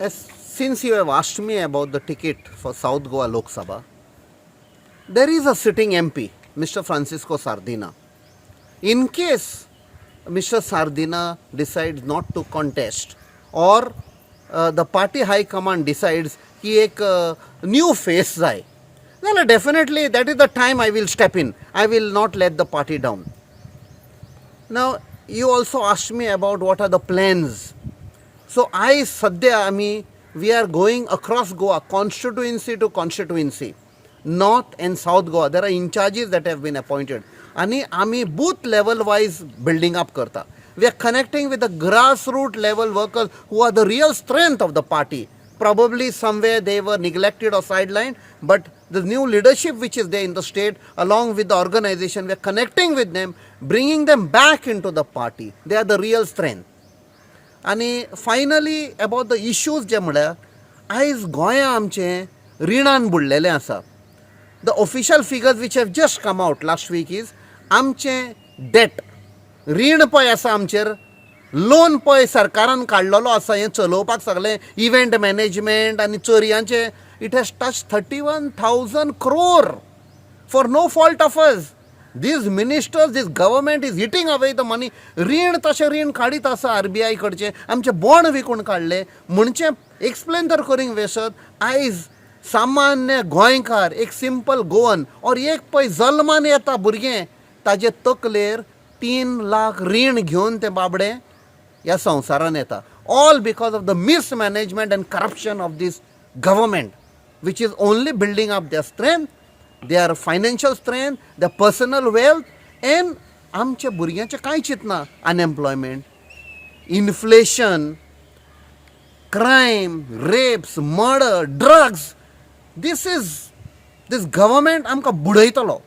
As since you have asked me about the ticket for South Goa Lok Sabha, there is a sitting MP, Mr. Francisco Sardinha. In case Mr. Sardinha decides not to contest or the party high command decides की एक new face जाय जाल्यार, definitely that is the time I will step in. I will not let the party down. Now, you also asked me about what are the plans. So आयज सद्या आमी, we are going across Goa, constituency to constituency, North and South Goa. There are in-charges that have been appointed आनी आमी booth level wise building up करता. We are connecting with the grass root level workers who are the real strength of the party. Probably somewhere they were neglected or sidelined, but the new leadership which is there in the state, along with the organization, we are connecting with them, bringing them back into the party. They are the real strength. आनी finally about the issues जे म्हळ्यार आयज गोंया आमचें रिणान बुडलेलें आसा. The official figures which have just come out last week is आमचें date, रीण पळय आसा आमचेर, लोन पळय सरकारान काडलेलो आसा हें चलोवपाक सगळें इव्हेंट मॅनेजमेंट आनी चोरयांचें, it has touch 31,000 crore for no fault of us. These ministers, this government is eating away the money. रीण तशें रीण काडीत आसा आरबीआय कडचें, आमचे बॉन्ड विकून काडले. म्हणचे एक्सप्लेन तर करूंक वचत, आयज सामान्य गोंयकार, एक सिंपल गोवन ऑर एक पळय जल्मान येता भुरगें, ताजे तकलेर 3 लाख रीण घेवन तें बाबडें ह्या संवसारान येता, all because of the mismanagement and corruption of this government, which is only building up their strength, their financial strength, their personal wealth, and आमच्या भुरग्यांचें कांय चिंतना. Unemployment, inflation, crime, rapes, murder, drugs, this is this government आमकां बुडयतलो.